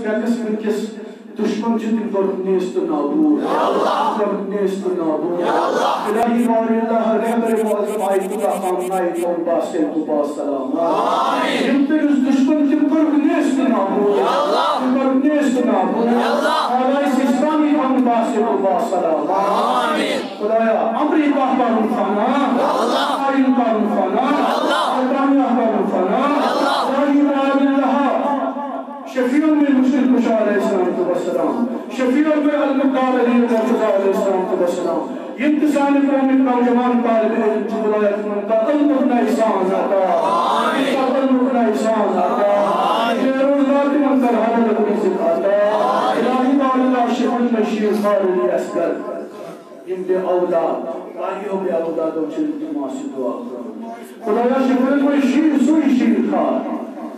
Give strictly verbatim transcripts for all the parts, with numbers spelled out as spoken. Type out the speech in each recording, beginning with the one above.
مےٚ قٕسمٕکۍ کِس دُشمن چھِ، تِم کٔرٕکھ نیست و نابود۔ تِم کٔرٕکھ نیست و نابود۔ الٰہی باری اللہ، رہبر معظم آیت اللہ خامنہ اے قوم باصرف و باصلامت۔ یِم تٔمِس دُشمن، تِم کٔرٕکھ نیست و نابود۔ تِم کٔرٕکھ نیست و نابود۔ آلائے سیستانی قوم باصرف و باصلامت۔ خدایا، امریکہ کرُن فنا، آئین کرُن فنا، برطانیہ کرُن فنا۔ الٰہی باری اللہ، شفیع میں مشکل کشا علیہ الصلوۃ والسلام، شفیع میں المقدار علی مرتضی علیہ الصلوۃ والسلام، یِم تہِ سانہِ قومٕکۍ نوجوان طالب علم چھِ، خدایا، تِمن کر علمُک نوِ سان عطا، تِمن کر علمُک نوِ سان عطا، بے روزگار تِمن کر حلال رزق عطا۔ الٰہی باری اللہ، شفیع میں شیر خار علی اصغر۔ یِم بے اولاد، تۄہہِ ہیو بے اولادو چھِ التماس دعا کران۔ خدایا، شفیع میں شیر سُے شیر خار،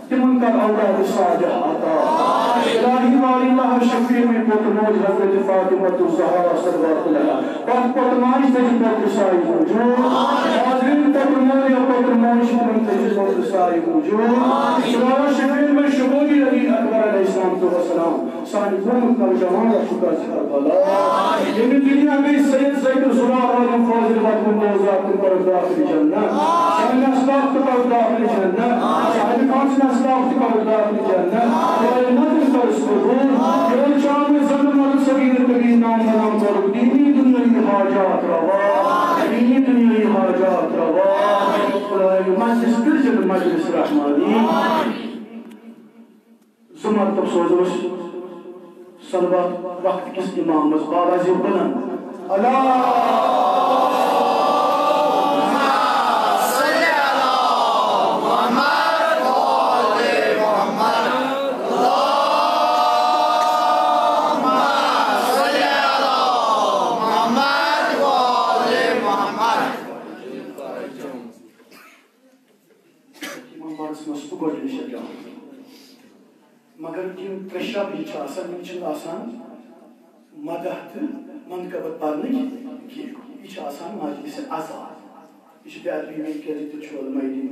تِمن کر اولاد صالح عطا۔ الٰہی باری اللہ، شفیع میں پوتہٕ موج حضرت فاطمہ الزہرا صلوات اللہ، پتہٕ پوتہٕ ماجہِ تہِ چھِ پوتہٕ سایہِ موجود۔ حاضرین، پوتہٕ مول یا پوتہٕ موج چھِ، تِمن تہِ چھِ پوتہٕ سایہِ موجود۔ خدایا، شفیع میں شہودی علی اکبر علیہ الصلوۃ والسلام، سانہِ قومُک نوجوان رسول کربلا۔ ییٚمہِ دُنیا گٔے سید زید الزرار عالم فاضل وطن دوزات تہٕ کٔرٕکھ داخل جنت۔ سانہِ اسلاف تہٕ کٔرٕکھ داخل جنت۔ سانہِ خان سٕنٛدۍ اسلاف تہٕ کٔرٕکھ داخل جنت۔ خدایا، نظر کٔرٕس قبول۔ ییٚلہِ شام زنٛدٕ مرد صغیر کبیر نام نام کٔرٕکھ دینی دُنیاوی حاجات روا۔ دینی دُنیاوی حاجات روا۔ خدایا، مجلس کٔرۍزِ مجلس رحمانی۔ زٕ مرتبہٕ سوزو أسۍ صلوات وقت کِس امامس بابا زِ بلند۔ اللہ یِمن بارس منٛز چھُس بہٕ گۄڈٕنِچ لٹہِ آمُت۔ مگر یِم ترٛےٚ شب یہِ چھِ آسان، یِم چھِنہٕ آسان مدح تہٕ منقبت پرنٕکۍ کینٛہہ۔ یہِ چھِ آسان مجلس عزا۔ یہِ چھِ بے ادبی مےٚ کیٛازِ تہِ چھُ علماء دین۔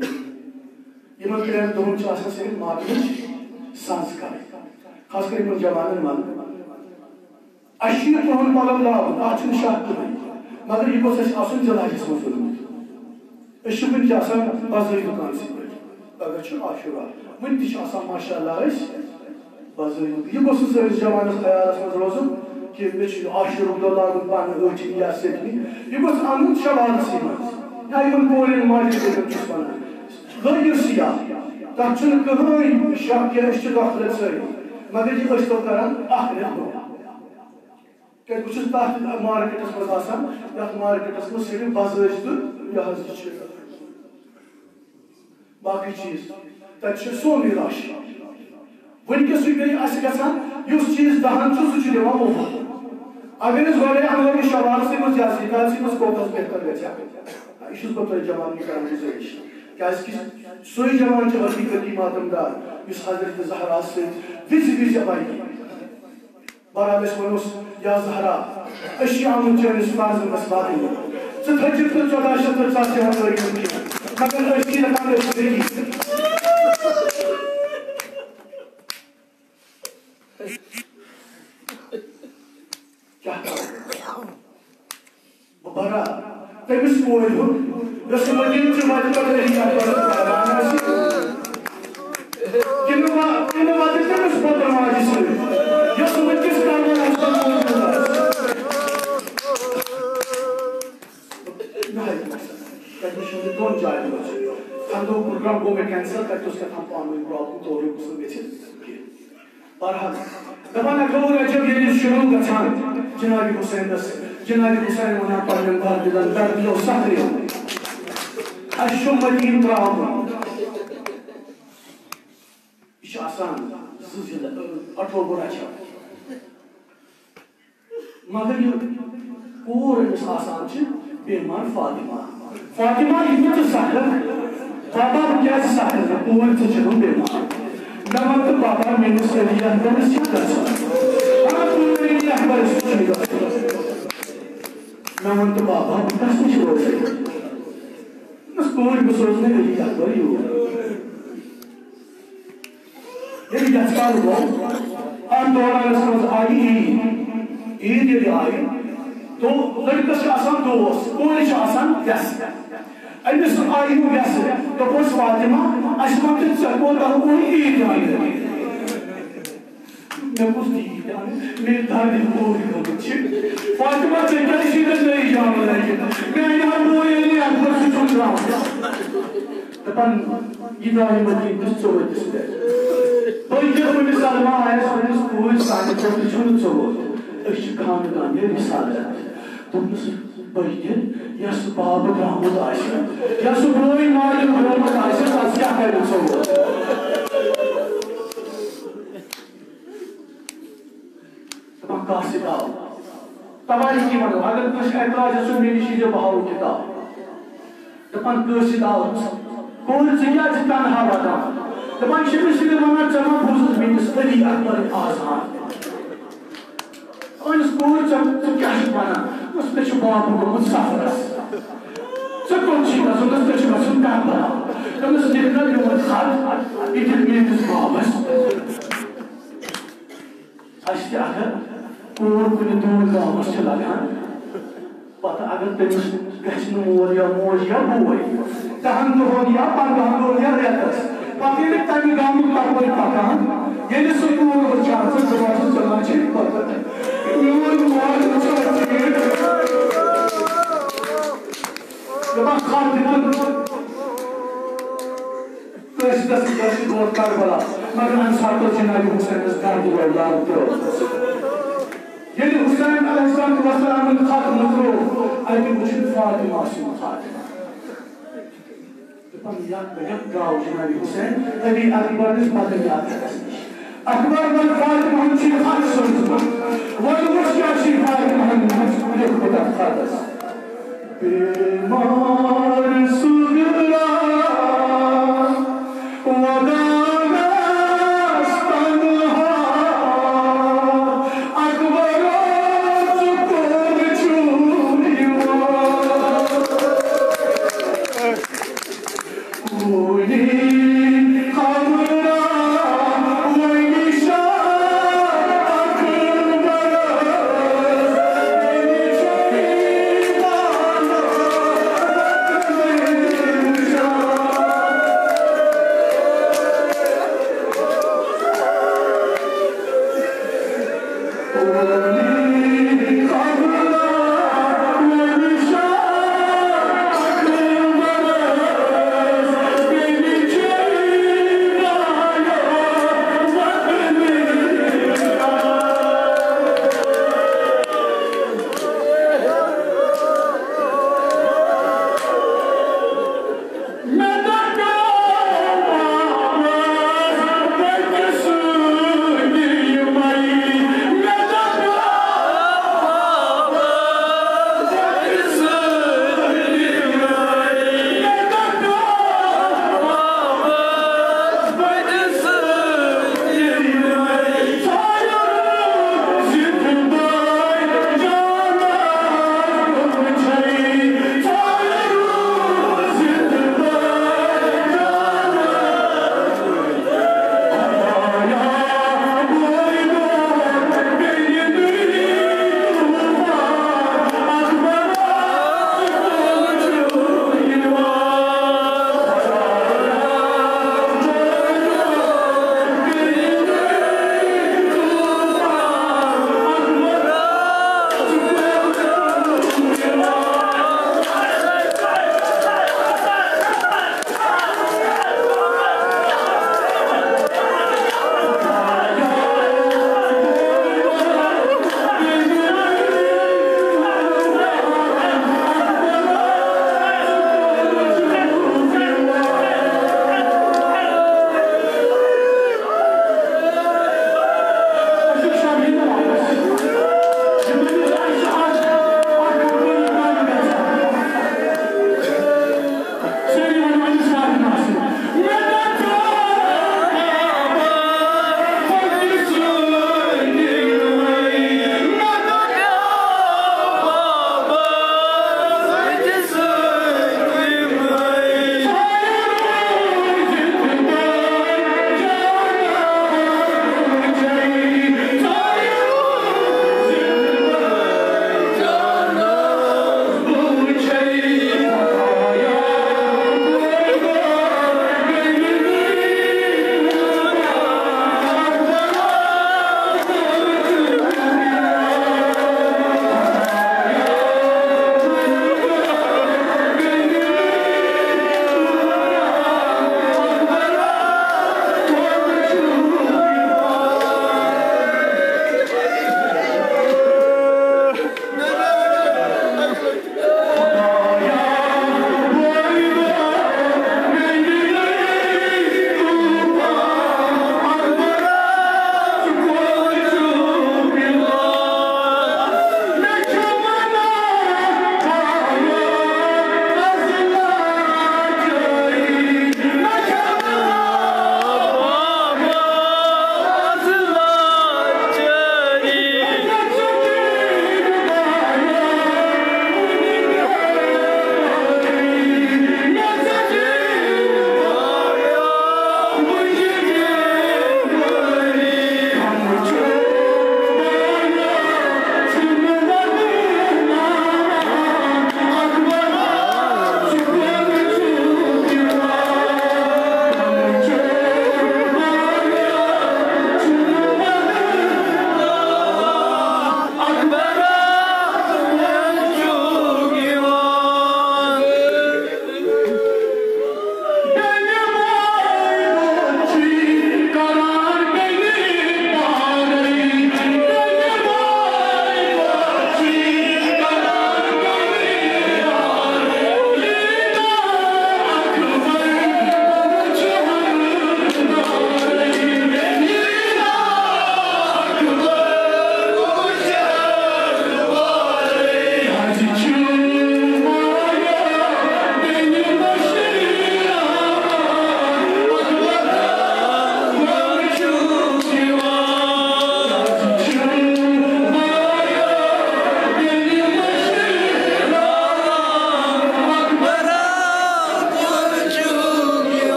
یِمن ترٛٮ۪ن دۄہن چھِ آسان صرف ماتمٕچ سنٛز کرٕنۍ۔ خاص کر یِمن جوانن منٛز۔ اَسہِ چھُ یہِ پرٛون پَلو لاگُن، اَتھ چھُنہٕ شک کٕہٕنۍ، مگر یہِ گوٚژھ اَسہِ آسُن دِلایس منٛز روٗدمُت۔ أسۍ چھِ وٕنہِ تہِ آسان بزٲوۍ دُکانسٕے پٮ۪ٹھ۔ پگاہ چھُ عاشورہ، وٕنہِ تہِ چھِ آسان ماشاء اللہ أسۍ بزٲوۍ دُکان۔ یہِ گوٚژھ نہٕ سٲنِس جوانَس خیالَس منٛز روزُن کہِ مےٚ چھُ یہِ عاشورُک دۄہ لاگُن پانہٕ أچھِنۍ یا سیٚکھنہِ۔ یہِ گوٚژھ اَنُن شوالسٕے منٛز۔ یا یِمَن کورٮ۪ن ماجہِ بیٚنٮ۪ن چھُس وَنان، لٲگِو سِیاہ، تَتھ چھُنہٕ کٕہٕنۍ شک کہِ أسۍ چھِ غفلت سٲری، مگر یہِ ٲسۍ تو کران اَکھ رٮ۪تھ برونٛہہ۔ کیٛازِ بہٕ چھُس تَتھ مارکیٹَس منٛز آسان، یَتھ مارکیٹَس منٛز صرف بزٲژ تہٕ یہِ حظ یہِ چھِ، باقٕے چیٖز۔ تَتہِ چھِ سونُے رش۔ وٕنکیٚسٕے گٔے اَسہِ گژھان، یُس چیٖز دَہَن چھُ، سُہ چھُ دِوان وُہَن۔ اگر أسۍ گۄڈَے اَنو یہِ شوالسٕے منٛز یا زیٖٹھالسٕے منٛز، کوتاہ بہتر گژھِ ہا۔ یہِ چھُس بہٕ تۄہہِ جوان یہِ کران گُزٲرِش۔ کیٛازِ کہِ سُے جوان چھُ حقیٖقتی ماتم دار، یُس حضرت زہرا سۭتۍ وِزِ وِزِ آیہِ۔ بہرحال، أسۍ وَنوس، یا زہرا، أسۍ چھِ آمٕتۍ چٲنِس فرزندس واتنہِ۔ ژٕ تھٔچِتھ نہٕ ژۄداہ شیٚتھ تہٕ ژتجی ہن ؤرین کینٛہہ، مگر أسۍ چھِ دَپان، أسۍ چھِ ریڈی۔ کیٛاہ کرو؟ بہٕ بَرا تٔمِس کورِ ہُنٛد، یۄس مدیٖنہٕ چہِ وَتہِ پٮ۪ٹھ علی اکبرس پَران آسہِ۔ کِنہٕ وَ-، کِنہٕ وَتہِ تٔمِس پوتُر ماجہِ سۭتۍ، یۄس وٕنکیٚس کربلاہَس منٛز موجوٗد آسہِ۔ یِہوٚے مقصد۔ تَتہِ وٕچھو یہِ دۄن جاین منٛز۔ خندوق پروگرام گوٚو مےٚ cancel، تَتہِ اوس کیٛاہ تام پانہٕ ؤنۍ problem، تورٕ ہیوٚک نہٕ گٔژھِتھ کینٛہہ۔ بہرحال، دَپان اَکھ گوٚو رجب ییٚلہِ شروٗع گژھان، جناب حسینس، جناب حسین وَنان پننٮ۪ن دردِلن، دردِلو سخریو، اَسہِ چھُ مدیٖنہٕ ترٛاوُن۔ یہِ چھُ آسان زٕ ذی الحجہ، اَٹھووُہ رجب۔ مگر یہِ کوٗر أمِس آسان چھِ بیمار فاطمہ۔ فاطمہ، یہِ کیٛاہ ژٕ سخر؟ پاپا، بہٕ کیٛازِ سخر؟ کوٗر، ژٕ چھَکھ بیمار۔ مےٚ وَن تہٕ پاپا، میٛٲنِس علی اکبرس چھِ گژھُن۔ آ، کوٗر علی اکبرس چھِ گژھُن۔ مےٚ وَن تہٕ پاپا، بہٕ کَس نِش روزٕ؟ دوٚپمَس، کوٗر، بہٕ سوزٕ نہٕ علی اکبر یور۔ ییٚلہِ یَژھ کال گوٚو، دورانس منٛز آیہِ عیٖد۔ عیٖد ییٚلہِ آیہِ، تو لٔڑکس چھِ آسان دوس، کورِ چھِ آسان وٮ۪سہٕ۔ أمِس آیہِ یِم وٮ۪سہٕ، دوٚپُس، "فاطمہ، اَسہِ وَن تہٕ، ژےٚ کوتاہ اوٚن عیٖد اَننہٕ؟" مےٚ گوٚژھ تی تہِ اَنُن، مےٚ دادِ کوٗر گٔمٕژ چھِ۔ فاطمہ، ژےٚ کیٛازِ چھُے نہٕ نٔے جامہٕ لٲگِتھ؟ میٛانہِ ہا بوے ییٚلہِ اَکبر سُہ چھُنہٕ درٛامُت۔ دَپان، یہِ درٛاے مدیٖنہٕ کِس ژوٚوُہِس پٮ۪ٹھ۔ بٔلکہِ اُمہِ سلمہ آیَس ووٚنُس، کوٗرِ، سانہِ خٲطرٕ چھُنہٕ ژوٚوُہ، أسۍ چھِ خاندانِ رسالت۔ دوٚپنَس، بٔلکہِ یَس بابہٕ درٛامُت آسہِ، یَس بوے مالیُن درٛامُت آسہِ، تَس کیٛاہ کَرِ ژوٚوُہ؟ دَپان، قاصد آو۔ توٲریٖخی وَنو، اگر کٲنٛسہِ اعتراض آسہِ، مےٚ نِش ییٖزیو، بہٕ ہاوو کِتاب۔ دَپان، قٲصد آو۔ کوٗر، ژٕ کیٛازِ چھِ تنہا وَدان؟ دَپان، یہِ چھِ مےٚ صرف وَنان، ژےٚ ما بوٗزُتھ میٛٲنِس علی اکبرٕنۍ آزان؟ دَپان چھِس، کوٗر، ژےٚ، ژٕ کیٛاہ چھُکھ وَنان؟ دوٚپمَس، مےٚ چھُ بابہٕ گوٚمُت سفرَس۔ ژےٚ کوٚت چھُے گژھُن؟ دوٚپمَس، مےٚ چھُ گژھُن کربلا۔ دوٚپمَس، لیکھ نہ میون خط، یہِ دِکھ میٛٲنِس بابَس۔ اَسہِ تہِ اگر کوٗر کُنہِ دوٗر گامَس چھِ لگان، پتہٕ اگر تٔمِس گژھِ نہٕ مول یا موج یا بوے، دَہَن دۄہَن یا پنٛدہَن دۄہَن یا رٮ۪تَس، پتہٕ ییٚلہِ تَمہِ گامُک تَپٲرۍ پَکان، ییٚلہِ سُہ کوٗر وٕچھان چھِ، دَپان چھِ، ژٕ ما چھے پَتہٕ میون مول وٕچھان ژیٖرۍ؟ دَپان، خط دیُتُن۔ کٲنٛسہِ دَپہِ، کٲنٛسہِ ووت کربلا، مگر اَمہِ ساتہٕ اوس جناب حسینَس دَرد لوٚگ لَگ ترٛوو۔ ییٚلہِ حسین علیہ الصلوۃ والسلامَن خط مُژروو، اَتہِ وُچھ فاطمہ سُنٛد خط۔ دَپان، یک بہ یک درٛاو جناب حسین علی اکبرَس بدن یاترَس نِش۔ اکبر بن فاطمہ ہن چھِ خط سوٗزمُت۔ وۄنۍ وٕچھ کیٛاہ چھِ فاطمہ ہن لیوٗکھمُت اَتھ خطَس۔ بیمار صغرا ودانس تنہا، اکبر ژٕ کوٚت چھُکھ یِوان؟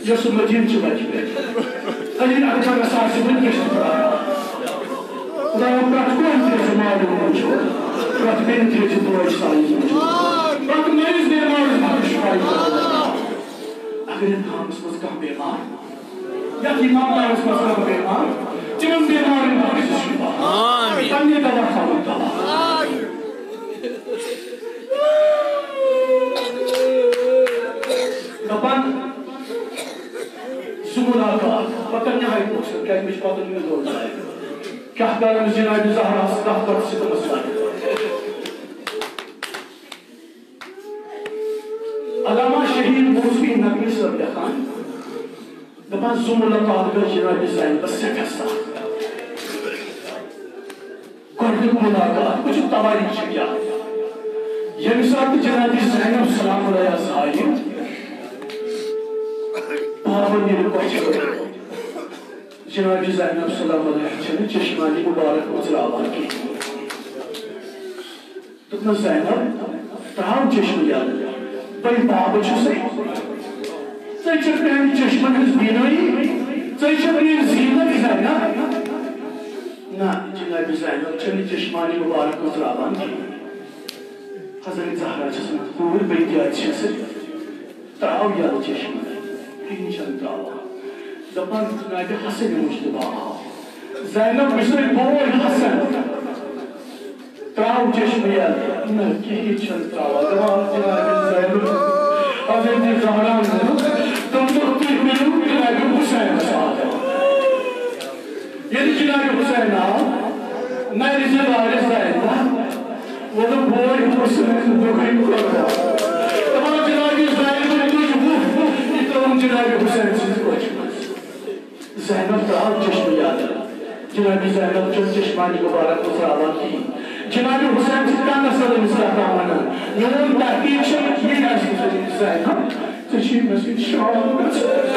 یۄس مدیٖنہٕ چہِ وتہِ پٮ۪ٹھ علی اکبرس آسہِ وٕنکیٚس تہِ پرٛاران۔ خدایا، پرٛٮ۪تھ کٲنٛسہِ تھٲے زِ ماجہِ موٗجوٗد، پرٛٮ۪تھ بیٚنہِ تھٲے زِ بٲے سانہِ موٗجوٗد، پرٛٮ۪تھ مریض بیمارس دِ شفا۔ اگر یتھ گامس منٛز کانٛہہ بیمار، یتھ امام باغس منٛز کانٛہہ بیمار، تِمن بیمارن دِ شفا۔ آمین۔ پننہِ دوا تھاوُن دوا۔ دپان، زٕ ملاقات، بہٕ کرٕ نہٕ ہاے پوسٹ، کیازِ مےٚ چھُ پتہ مےٚ گوٚو ضایع۔ کیٛاہ کرن جناب زہراہس کتھ پتہٕ سِتمس لگہِ۔ علامہ شہید موسوی نقوی صٲب لیکھان، دپان، زٕ ملاقات گٔے جناب زینبس سٮ۪ٹھاہ سخت۔ گۄڈٕنیُک ملاقات، وٕچھِو توٲریٖخ چھِ کیٛاہ۔ ییٚمہِ ساتہٕ جناب زینب سلام اللہ زایہِ، بابن ییٚلہِ کۄچھِ، جناب زینب سلام اللہ چھَنہٕ چشمانی مبارک مژراوان کِہیٖنۍ۔ دوٚپنَس، زینب، ترٛاو چشمہٕ یَلہٕ، بٔلۍ بابہٕ چھُسَے۔ ژےٚ چھےٚ میٛانہِ چشمَن ہٕنٛز بینٲیی، ژےٚ چھےٚ میٛٲنۍ زیٖنت زینب۔ نہ، جناب زینب چھَنہٕ چشمانی مبارک مژراوان کِہیٖنۍ۔ حضرت زہرا چھَس وَنان، کوٗر، بہٕ تہِ حظ چھَس۔ ترٛاو یَلہٕ چشمہٕ، کِہیٖنۍ چھَنہٕ ترٛاوان۔ دَپان، جناب حسن مجتبیٰ آو۔ زینب، بہٕ چھُسَے بوے حسن۔ ترٛاو چشمہٕ یَلہٕ۔ نہ، کِہیٖنۍ چھَنہٕ ترٛاوان۔ دَپان، جناب زینب، حضرت زہرا ووٚن، دوٚپُکھ، تُہۍ مِلِو جناب حسینَس آدم۔ ییٚلہِ جناب حسین آو، نَرِ زِ وارِ زینب، ووٚنُن، بوے حسین، دۄہَے قربان۔ دَپان، جناب زینبَن تُج وُپھ، یہِ ترٛٲوٕن جناب حسین سٕنٛزِ کۄچھِ منٛز۔ زینب ترٛاو چشمہٕ یَلہٕ۔ جناب زینب چھُنہٕ چشمانی مبارک مژراوان کِہیٖنۍ۔ جناب حسین چھِ کانٛہہ نسل أمِس کیٛاہ تام وَنان۔ میون تحقیق چھُ یہِ آسہِ زینب، ژےٚ چھُے مےٚ سۭتۍ شام گژھُن۔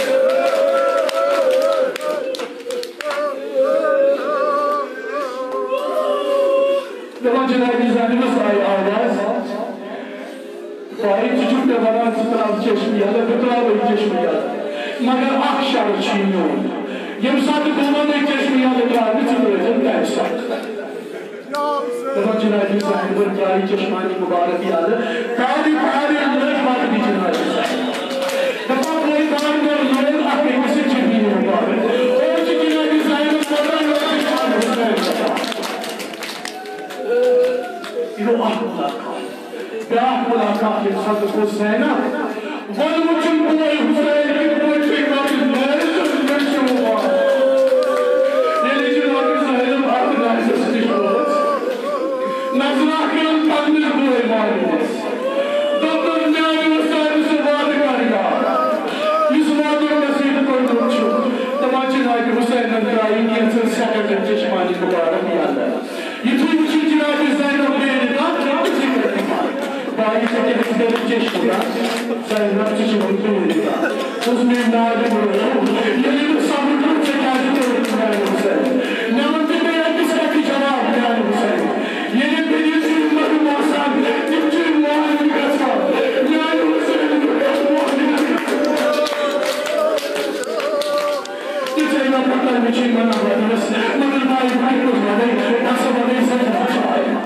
دَپان، جناب زینبَس آیہِ آواز، بھائی، ژٕ چھُکھ مےٚ وَنان، ژٕ ترٛاو چشمہٕ یَلہٕ، بہٕ ترٛاوَے چشمہٕ یَلہٕ۔ مگر اَکھ شرط چھُے میون، ییٚمہِ ساتہٕ بہٕ وَنَے چشمہٕ یَلہٕ ترٛاونہِ، ژٕ ترٛٲوزٮ۪م تَمہِ ساتہٕ۔ دَپان، جناب زینبَن ترٛایہِ چشمانی مبارک یَلہٕ، تارِ تارِ لٔج وَتنہِ جناب زینب۔ دَپان، بٲے بارٕنۍ لوگ اَکھ أکِس سۭتۍ چشمانی مبارک۔ اور چھِ جناب زینب وَنان، یورٕ چھِ جناب حسین وَنان۔ یہِ گوٚو اَکھ مُلاقات۔ بیٛاکھ مُلاقات ییٚمہِ ساتہٕ گوٚو زینب، ووٚنمُت چھُم بوے حسین کِتھ پٲٹھۍ چھُے مےٚ نٲرِس مےٚ چھُ وُمار۔ ییٚلہِ جناب زینب اَتھ نٲرِس نِش وٲژ، نظرا کٔرٕن پننِس بوے مالِنِس۔ دوٚپنَس، میٛانہِ حسین سُہ وعدٕ کَر یاد، یُس وعدٕ مےٚ سۭتۍ کوٚرمُت چھُ۔ دَپان، جناب حسینَن درٛایہِ کینٛژَن سیکنڈَن چشمانی مبارک یَلہٕ۔ یُتھُے وٕچھِ جناب زینب بے نقاب، تِتھُے کٔرِتھ بھائی، ژےٚ کیٛاہ چھُ کٔرِتھ چشمہٕ یَلہٕ؟ زینب، ژٕ چھُکھ وۄنۍ بے نقاب۔ ژٕ اوس مےٚ ناوِ ووٚنمُت، ییٚلہِ نہٕ صبر کوٚر، ژےٚ کیٛازِ کوٚرُتھ میٛانہِ حسین؟ مےٚ ووٚن تہِ بیٚیہِ أکِس کَتھِ جواب میٛانہِ حسین۔ ییٚلہِ بیٚیہِ چھُ مَرُن آسان، تِم چھِ مۄہنِوۍ گژھان۔ میٛانہِ حسین، بہٕ گژھٕ مۄہنِوۍ۔ تِژھے مےٚ پتہ، مےٚ چھِ یِمن نفرن ہٕنٛز مگر ماجہِ بہٕ کوٚت وَنَے، اَسہِ وَنَے سَتھ لَچھ آیہِ۔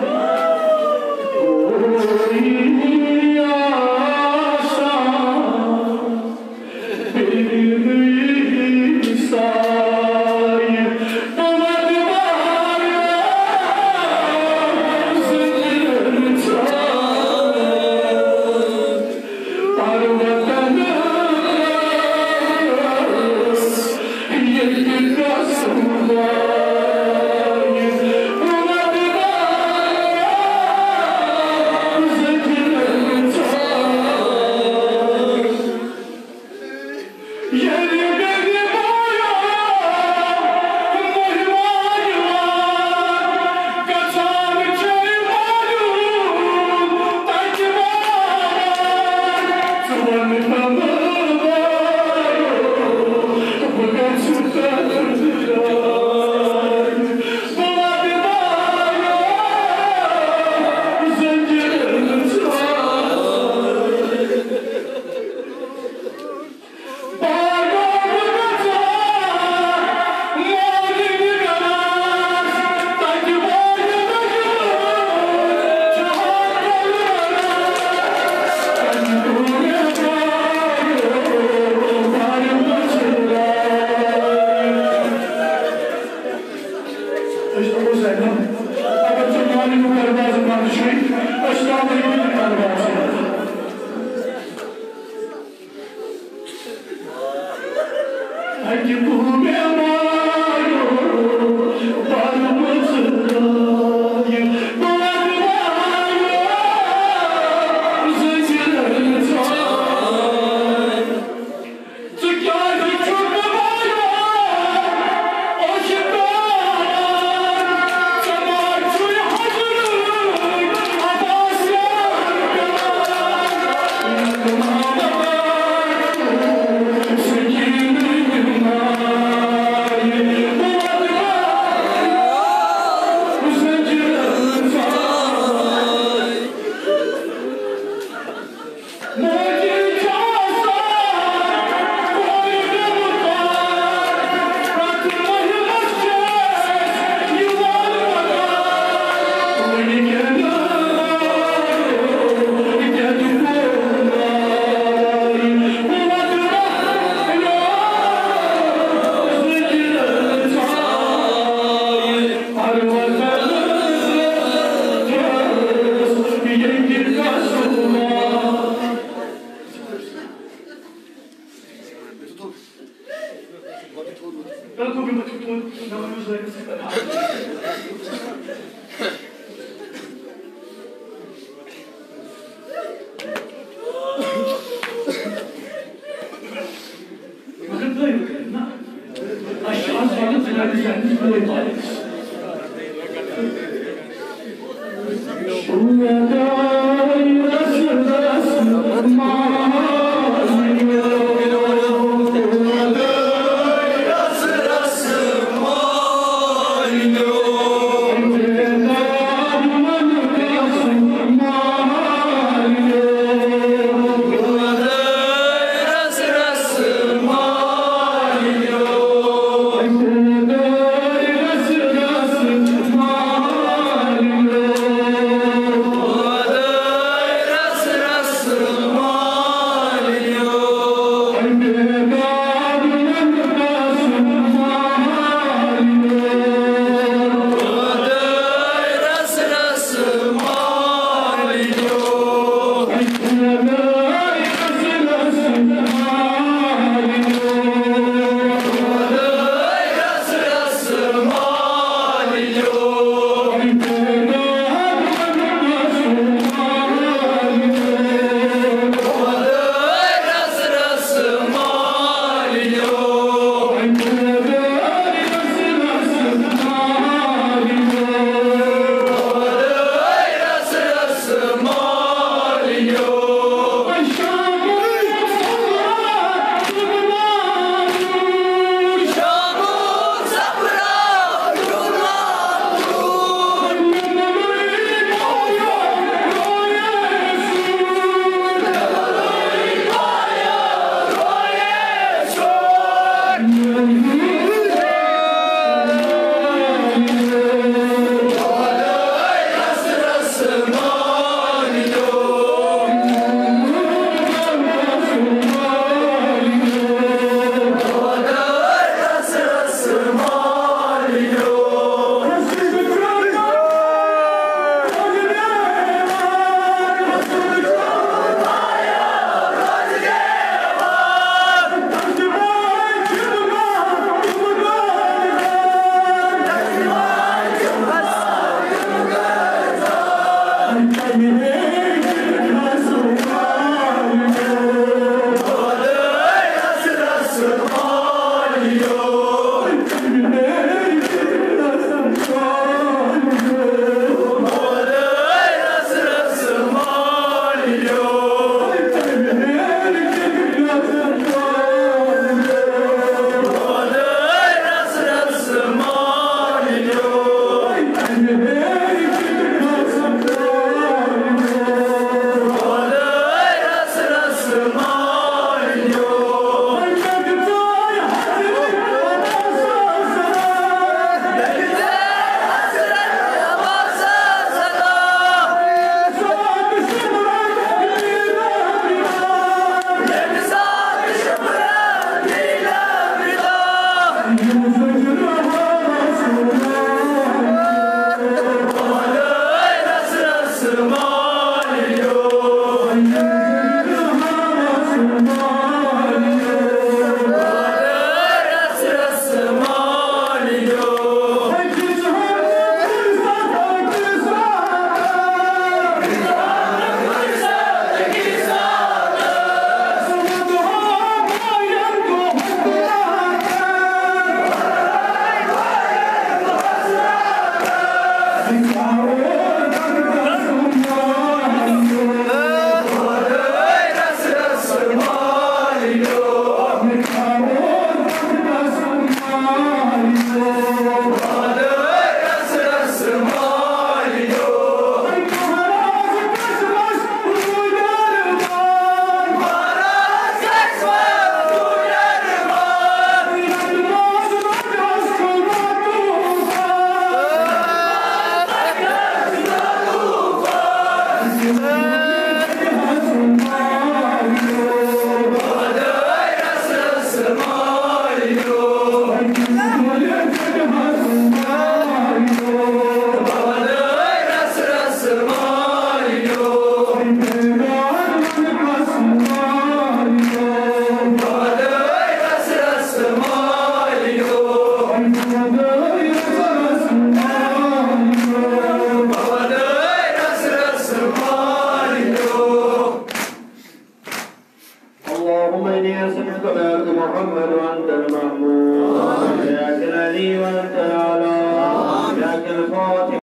भगवन्त